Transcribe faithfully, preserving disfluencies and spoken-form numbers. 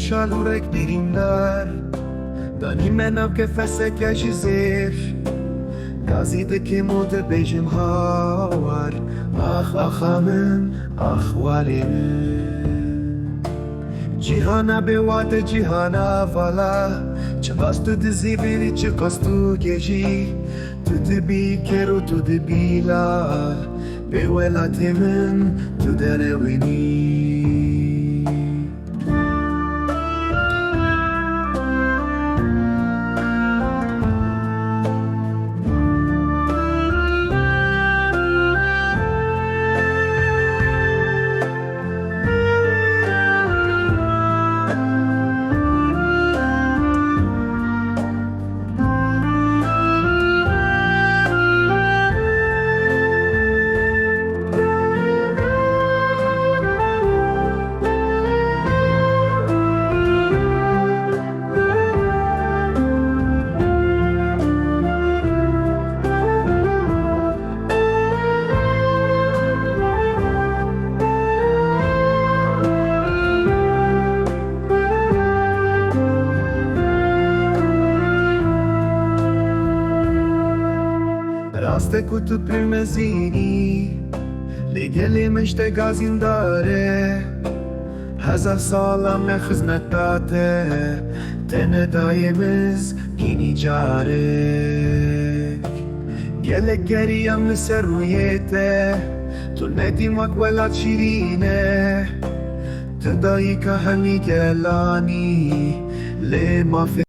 Şalûrek birîndar, danî me nav kefeseke ji zêr. Gazî dikim û dibêjim hawar, ax axa min, ax walê min. Cîhana bêwate, cîhana vala, çiqas tu dizîvînî, çiqas tu gêjî, tu dibî kêr û tu dibî lal, bê welatê min tu derewînî. Rast e ku tu pir mezin î, lê gelê min ji te gazîndar e. Hezar sala me xizmeta te, te nedayê mizgînî carek. Gelek geriyam li ser rûyê te, tu nedîm wek welat şîrîn e. Tu dayika hemî gelanî, lê mafê